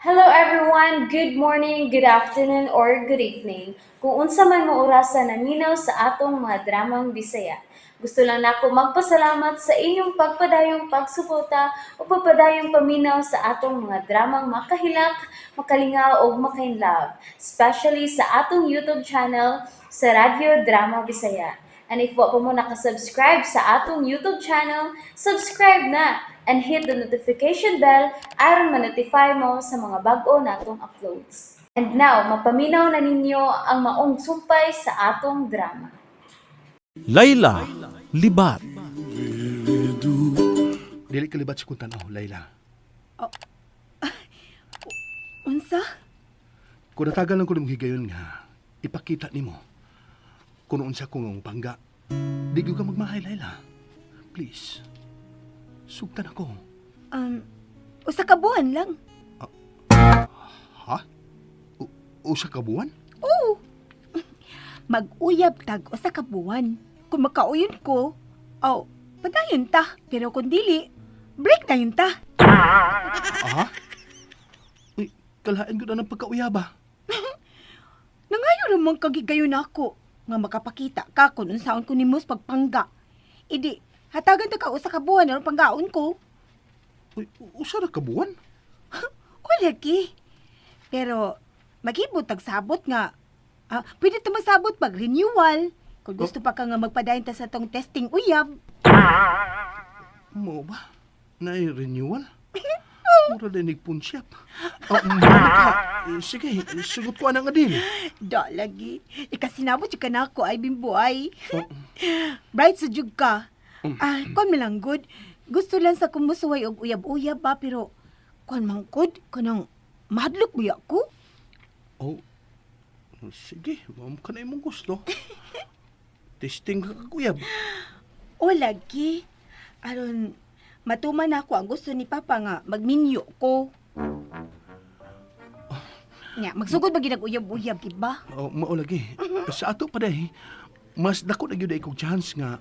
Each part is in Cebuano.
Hello everyone! Good morning, good afternoon, or good evening. Kung unsa man mo orasa naminaw sa atong mga dramang Bisaya. Gusto lang nako magpasalamat sa inyong pagpadayong pagsuporta o pagpadayong paminaw sa atong mga dramang makahilak, makalingaw ug makainlove, especially sa atong YouTube channel sa Radyo Drama Bisaya. And if wa pa mo nakasubscribe sa atong YouTube channel, subscribe na and hit the notification bell aron ma-notify mo sa mga bag-o natong uploads. And now, mapaminaw na ninyo ang maong sumpay sa atong drama. Layla, Libat. Dili ka libat sa kong tanaw, Layla. Unsa? Kung natagal lang ko nimong higayon nga, ipakita nimo kung unsa ko nga pangga. Di gyud ka magmahay, Layla. Please. Sugtan ako. Usa ka buwan lang. Ha? Usa ka buwan? Oo. Mag-uyab tag usa ka buwan. Kung makauyon ko, aw, padayon ta. Pero kung dili, break na yun ta. Aha? Uy, kalain ko na ng pagkauyaba. Nangayo ramang kagigayon ako nga makapakita ka kung unsaon ko nimo sa pagpangga. Idi, hatagan ta ka usa ka buwan aron panggaon ko. Uy, usa ra ka buwan? O lagi. Pero maghibot tag sabot nga. Ah, pwede ta masabot pag renewal. Kung gusto pa ka nga magpadayon ta sa tong testing uyab. Mo ba? Naay renewal? Mura din nagpunsyap. Oh, ka. Eh, sige, sugot ko anang nga deal. Da lagi. Ikasinabot jud ka na ako ay bimbuay. Oh. Bright sa jud ka. Ah, kuan man lang good. Gusto lang sa kumusuway og uyab-uyab ba pero kuan man good kanang mahadlok buya ko. Oh, sige, mao ka na imong gusto. Testing ka kuyab. O lagi. Aron matuman ako ang gusto ni Papa nga magminyo ko. Nya, magsugod ba gid uyab-uyab, di ba? Oh, mao lagi. Sa ato pa day, mas dako na gyud ay kog chance nga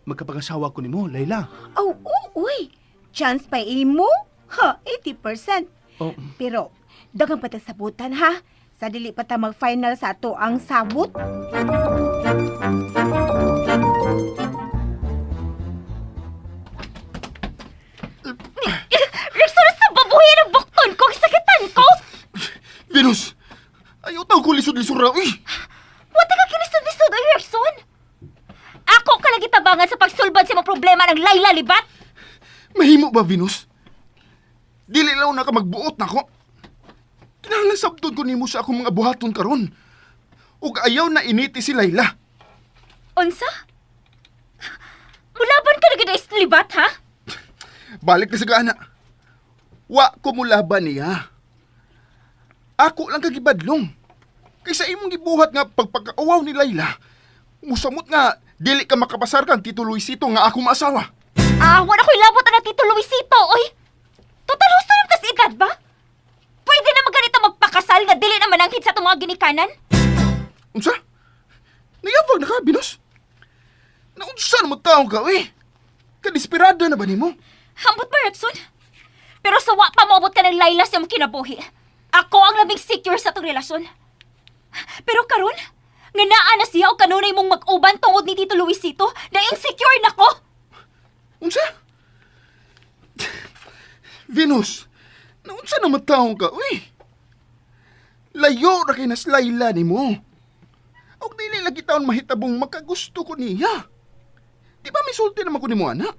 magkapangasawa ko nimo, Layla. Oh, oh, uy. Chance pa imo? Ha, 80%. Oh, Pero daghang pa ta sabutan ha. Sa dili pa ta mag-final sa ato ang sabot. Rexon, sa babuhi ng bukton ko, sakitan ko! Venus! Ayaw taw ko lisod-lisod ra, uy! Wala ka kinisod-lisod, oy, Rexon! Ako ka lagi tabangan sa pagsulbad sa mga problema ng Layla Libat! Mahimo ba, Venus? Dili lang na ka magbuot nako. Kinahanglan sabton ko nimo sa akong mga buhaton karon. Ug ayaw na initi si Layla. Unsa? Mulaban ka na gid Libat, ha? Balik na sa gana. Wa ko mulaban niya. Ako lang kagibadlong. Kaysa imong gibuhat nga pagpagkauwaw ni Layla, musamot nga dili ka makapasar kang Tito Luisito nga ako maasawa. Ah, wala ko'y labot na Tito Luisito, oy! Total husto na tas edad ba? Pwede naman ganito magpakasal nga dili naman ang sa itong mga ginikanan? Unsa? Nayabag na ka, Venus? Naunsa na mo taong ka, uy? Kadesperado na ba nimo? Hambot ba, Rexon? Pero sa wa pa maabot ka ng Layla sa imong kinabuhi. Ako ang labing secure sa itong relasyon. Pero karon, nga naa na siya o kanunay mong mag-uban tungod ni Tito Luisito, na insecure na ko! Unsa? Venus, naunsa na mataong ka, uy? Layo ra kay nas Layla nimo. Og dili lagi taon mahitabong makagusto ko niya. Di ba misulti naman ko nimo, ana?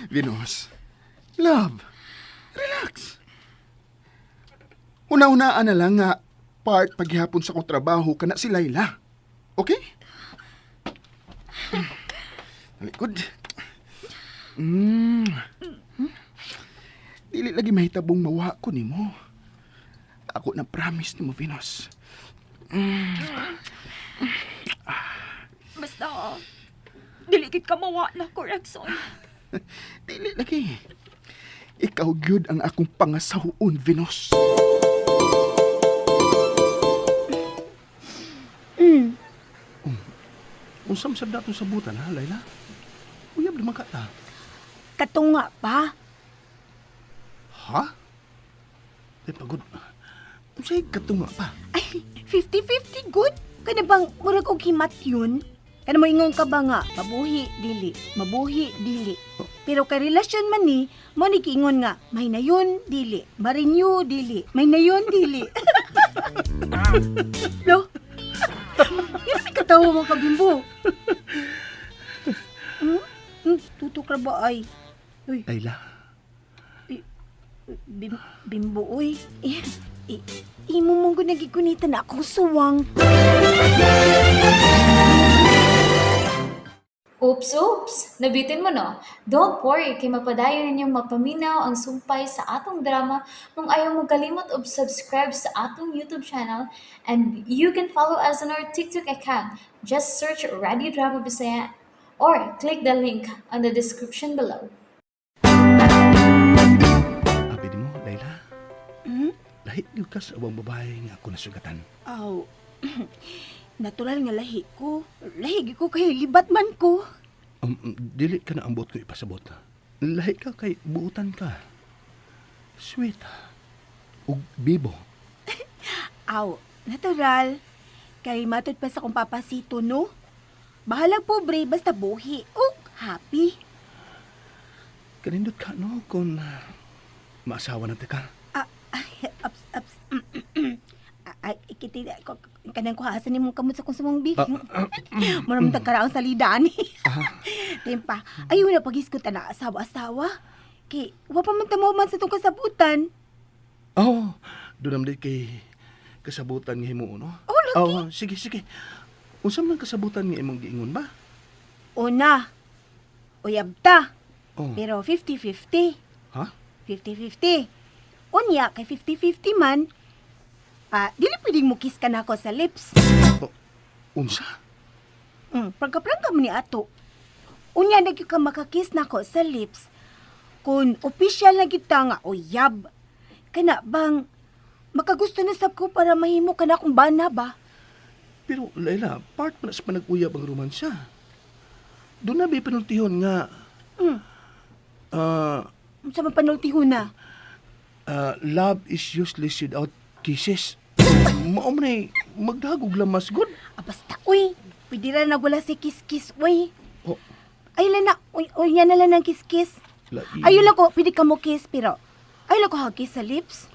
Venus, love, relax. Una-unaan na lang nga part paghihapon sa kong trabaho kana si Layla. Okay? Talikod. Dili lagi mahitabong mawa ko nimo. Ako na promise nimo, Venus. Basta, dili gid ka mawa na ko, Rexon. Dili lagi. Ikaw gyud ang akong pangasahuon, Venus. Unsam sad datong sabutan ha, Layla? Uyab naman ka ta. Katunga pa. Ha? Ay, pagod. Unsay katunga pa? Ay, 50-50 good. Kana bang murag og himat yun? Kana moingon ka ba nga, mabuhi, dili, mabuhi, dili. Pero kay relasyon man ni, mo ni giingon nga, may nayon, dili, ma-renew, dili, may nayon, dili. Lo? Yun may katawa mo kabimbo. Hmm? Tutok ra ba ay? Uy, Layla, bimbo, uy. Eh, eh, imo mong gunagigunitan na akong suwang. Oops, oops! Nabitin mo no? Don't worry, kay mapadayon ninyong mapaminaw ang sumpay sa atong drama kung ayaw mo kalimot og subscribe sa atong YouTube channel, and you can follow us on our TikTok account. Just search Radio Drama Bisaya or click the link on the description below. Abi nimo, Layla. Hmm? Lahi gyud ka sa ubang babae nga ako nasugatan. Aw, natural nga lahi ko. Lahi gyud ko kay libat man ko. Dili ka na ang buot ko ipasabot. Lahi ka kay buutan ka. Sweet. Ug bibo. Aw, natural. Kay matod pa sa kong papasito, no? Bahalag pobre, basta buhi. Ug happy. Kanindot ka no kung maasawa na ta ka. Ah, ay, ups, ups. Ay, ikiti, kanang kuhasan ni mong kamot sa kong sumong bi. Mura mo tagkaraang salida ani. Tempa, ayaw na pag-iskot na asawa-asawa. Kay, wa pa man tamaw man sa itong kasabutan. Oh, doon naman kay kasabutan nga himo no. Oh, lagi. Oh, sige sige. Unsa man kasabutan nga imong giingon ba? Una, uyab ta. Oh. Pero 50-50. Ha? 50-50. Unya, kay 50-50 man, dili pwedeng mo kiss ka na ako sa lips. Oh, unsa? Pagka-prangka mo ni ato. Unya, na gyud ka makakiss na ako sa lips. Kung official na kita nga uyab. Kana bang, makagusto na sab ko para mahimo ka na akong bana ba? Pero Layla, part man sa panag-uyab ang romansa. Doon na ba panultihon nga Sa mapanultihon na. love is useless without kisses. Mao man ay magdagog lamas good. Ah, basta, uy. Pwede ra nagwala si kiss-kiss, uy. Oh, Ay lang na, uy, uy, yan na lang ng kiss-kiss. lai. Ayun lang ko, pwede ka mo kiss, pero ayun lang ko ha-kiss sa lips.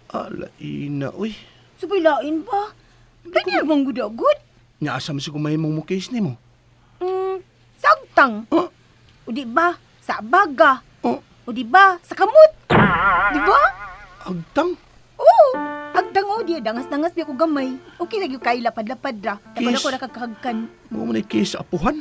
Ah, laina, uy. Sabay lain ba? Pwede bang gudagod? Nya asa man si kumahimong mo kiss nimo. Sagtang. Oh, O di ba? Sa baga. oh, O di ba? Sa kamot. Di ba? agtang. Oo. Agtang o di, dangas-dangas di ako gamay. Okay lagi kay lapad-lapad ra. Tapos Kiss. ako nakakahagkan. Mao man ay kiss sa apuhan.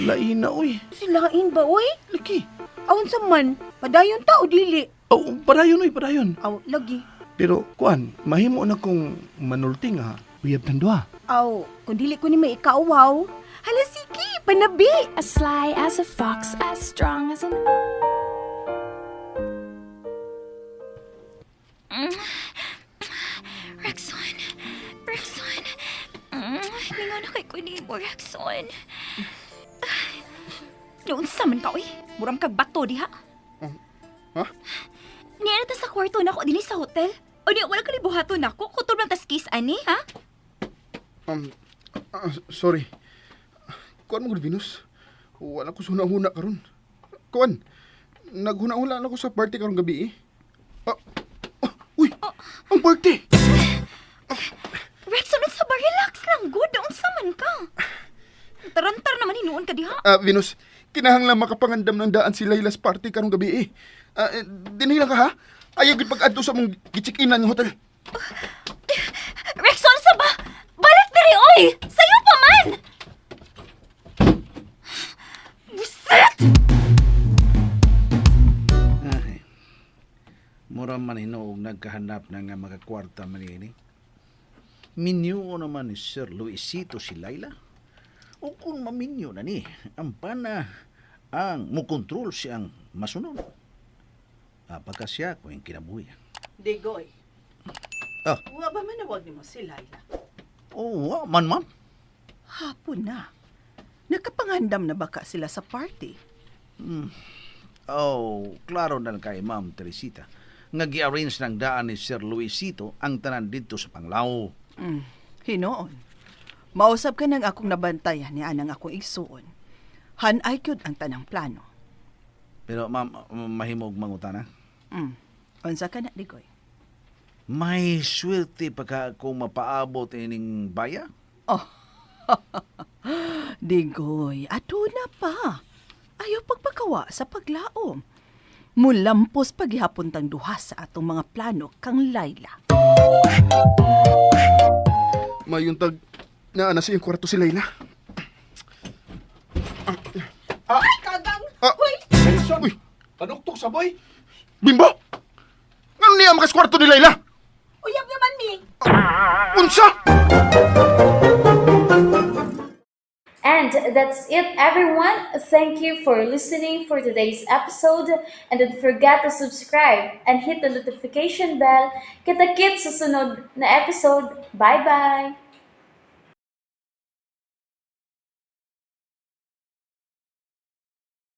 Laina, uy. Silain ba, uy? Laki. Aon sa man, padayon ta o dili. Oh, padayon, uy, padayon. Aw, lagi. Pero, kuan, mahimo na kong manulti nga uyab tang duha. Aw, kung dili ko ni may ikauwaw. Hala, sige, panabi. As sly as a fox, as strong as an Rexon! Rexon! Mingaw na kay ko ni Rexon. Noon sa man ka, uy. Muram kag bato diha. Ha? Niya na ta sa kwarto nako dinhi sa hotel. O niya, wala ka libuhaton nako. Kutob lang tas kiss, ani, ha? Sorry. Kuan mo gud Venus. Wala ko sa huna-huna karon. Kuan, naghuna-huna na ko sa party karong gabi eh. Ah, ah, uy, ang party. Rexon, unsa ba? Relax lang, good. Unsa man ka? Tarantar naman hinuon ka diha. Ah, Venus, kinahanglan makapangandam ng daan si Layla's party karong gabi eh. Ah, eh, dinhi lang ka ha. Ayaw gid pag-adto sa mong gicheck-inan ng hotel. Rexon, unsa ba? Balik diri, oy! Sayo pa man! Buset! Ay, mura man hinuog nagkahanap na nga makakwarta man ini. Minyo naman ni Sir Luisito si Laila. O kung maminyo na ni, ang pana ang mukontrol siyang masunod. Apaka siya ko yung kinabuhi. Digoy. Ah. Wa ba manawag nimo si Laila? Oh, wa man ma'am. Hapon na. Nakapangandam na ba ka sila sa party? Oh, klaro na lang kay Ma'am Teresita nga gi-arrange ng daan ni Sir Luisito ang tanan didto sa Panglao. Hinoon. Mausap ka ng akong nabantayan ni anang akong igsuon. Han-ay gyud ang tanang plano. Pero ma'am, mahimog mangutana. Unsa ka na, Digoy? May swerte pa ka kung mapaabot ining baya? Oh. Digoy, aduna pa. Ayaw pagpakawa sa paglaom. Mulampos paghihapon tang duha sa atong mga plano kang Laila. Mayuntag naa na sa iyong kwarto si Layla. Ay, kagang! Ah! Uy! Nelson! Uy! Panuktok sa boy! Bimbo! Ngano niya makas kwarto ni Layla? Uyab naman mi. Unsa? And that's it, everyone. Thank you for listening for today's episode. And don't forget to subscribe and hit the notification bell. Kita-kits sa sunod na episode. Bye-bye!